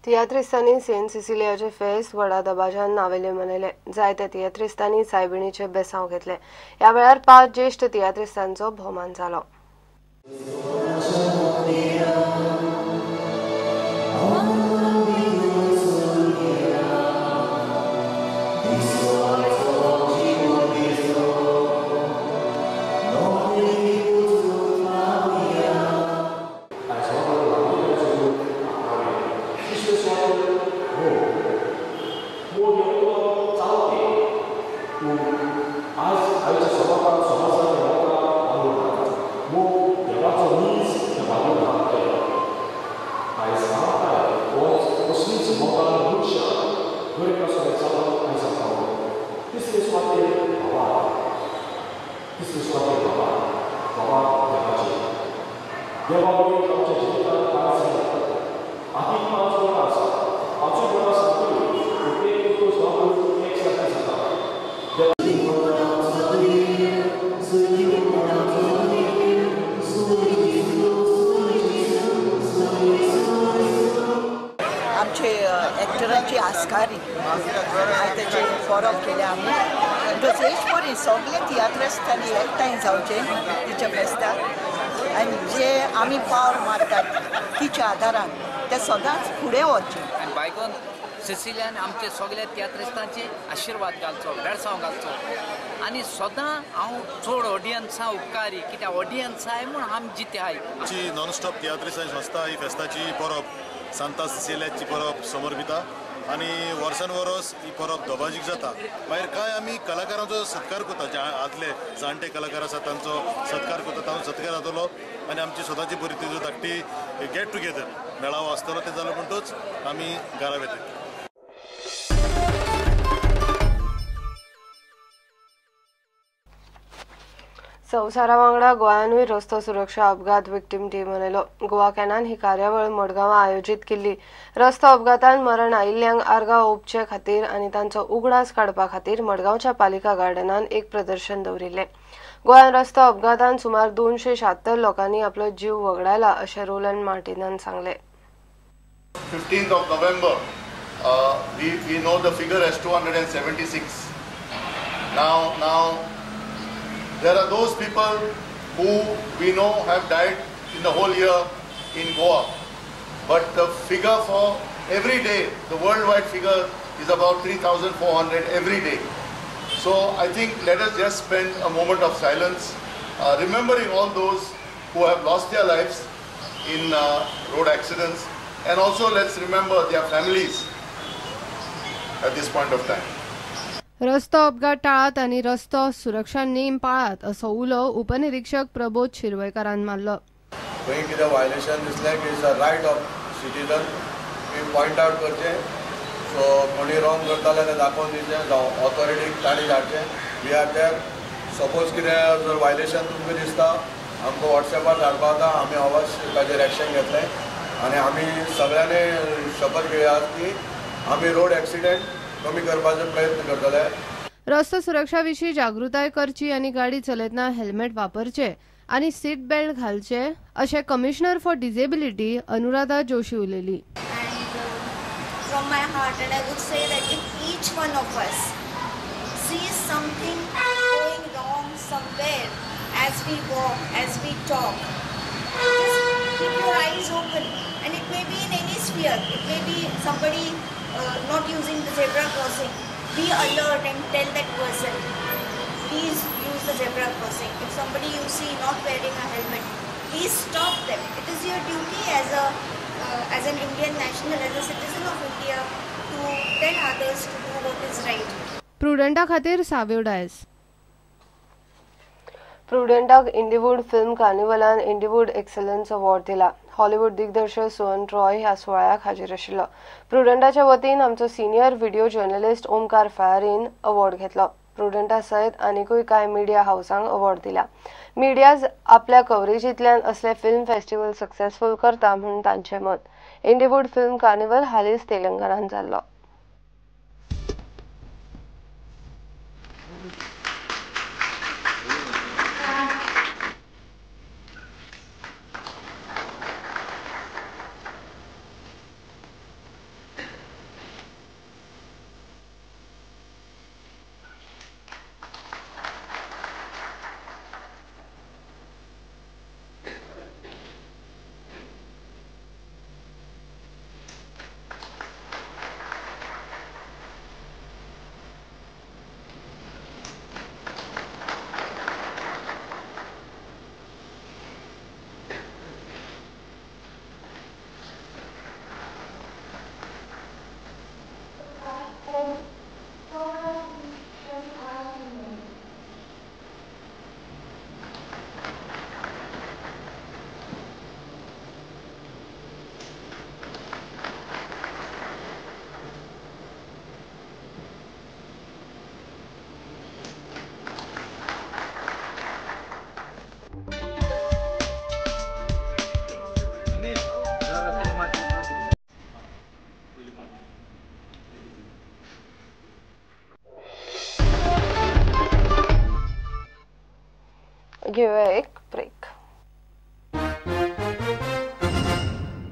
तियात्रिस्तांनी Saint सिसिलियाचे फेस्त व्हडा दबाज्यान नावेले मनयले. जायत्या तियात्रिस्तांनी सायबिणीचे बेसांव घेतले. ह्या वेळार 5 ज्येश्ठ तियात्रिस्तांचो भोवमान जालो. आमचे एक्टरांची आस्कारी ताचे परब केले आमी. तशेंच परी सगळे तियात्रिस्तांनी एकठांय जावचे तिच्या फेस्ताक आनी जे आमी पावर मारतात तिच्या आदारान ते सदांच फुडें वचचें. आनी बायगोन सिसिलियान आमचे सगळे तियात्रिस्तांचे आशिर्वाद घालचो, बेळसांव घालचो. आनी सदां हांव चड ऑडियन्सा उपकारी, कित्याक ऑडियन्स आहाय म्हूण आमी जिते आहाय. आमची नॉनस्टॉप तियात्रिस्तांची संस्था ही फेस्ताची परब सांता सिसिलियाची परब समर्पिता आनी वर्सान वरस ही परब दबाजीक जाता. मागीर कांय आमी कलाकारांचो सत्कार करता, जे आदले जाणटे कलाकार आसा तांचो सत्कार करता, तांचो सत्कार जातलो आनी आमची स्वताची बरी तिजो धाकटी गेट टुगेदर मेळावो आसतलो. तें जालें म्हणटूच आमी घरा वयतले. संवसारा वांगडा गोंयानूय रस्तो सुरक्षा अपघात विक्टीम डे मनयलो. गोवा कॅनान ही कार्यावळ मडगांवां आयोजीत केल्ली. रस्तो अपघातान मरण आयिल्ल्यांक आर्गां ओंपचे खातीर आनी तांचो उगडास काडपा खातीर मडगांवच्या पालिका गार्डनान एक प्रदर्शन दवरिल्लें. गोंयांत रस्तो अपघातान सुमार 276 लोकांनी आपलो जीव वगडायला अशें रोलंड मार्टिनान सांगलें. 15th of November, we know the figure as 276. Now there are those people who we know have died in the whole year in Goa. But the figure for every day, the worldwide figure is about 3,400 every day. So I think let us just spend a moment of silence, remembering all those who have lost their lives in road accidents, and also let's remember their families at this point of time. रस्तो अपघात टाळात आनी रस्तो सुरक्षा नेम पाळात असो उलो उपनिरीक्षक प्रबोध शिरवयकारान मारलो. खंय कितें व्हायलेशन दिसलें की it's a right of citizen की पॉयंट आवट करचें. सो कोणी रॉंग करता जाल्यार तें दाखोवन दिवचें, जावं ऑथॉरिटीक तांणी धाडचें. We are there. Suppose कितें जर व्हायलेशन तुमकां दिसता आमकां वॉट्सॅपार धाडपा जाता, आमी अवश्य ताजेर एक्शन घेतलें. आनी आमी सगळ्यांनी शपथ घेवया की आमी रोड एक्सिडेंट कमी करपाचो प्रयत्न करतले. रस्तो सुरक्षा विशीं जागृताय करची आनी गाडी चलयतना हेल्मेट वापरचे आनी सीट बेल्ट घालचे अशें commissioner for disability Anuradha Joshi उलयली. From my heart, and I would say that if each one of us sees something going wrong somewhere as we walk, as we talk, just keep your eyes open. And it may be in any sphere. It may be somebody not using the zebra crossing. Be alert and tell that person, please use the zebra crossing. If somebody you see not wearing a helmet, please stop them. It is your duty as an Indian national, as a citizen of India, to tell others to do what is right. प्रुडंटा खातीर साव्यो Dias. प्रुडंटाक इंडिवूड film कार्निवलान इंडिवूड excellence award दिला. Hollywood दिग्दर्शक सुवन रॉय ह्या सुवाळ्याक हाजीर आशिल्लो. प्रुडंटाच्या वतीन आमचो सिनियर व्हिडिओ जर्नलिस्ट ओमकार फायारीन अवॉर्ड घेतलो. प्रुडंटा सयत आनिकूय कांय मिडिया हावसांक अवॉर्ड दिला. मिडियाज आपल्या कवरेजींतल्यान असले फिल्म फेस्टिवल सक्सेसफूल करता म्हूण तांचें मत. इंडिवूड फिल्म कार्निवल हालींच तेलंगणांत जाल्लो. घेऊया एक ब्रेक.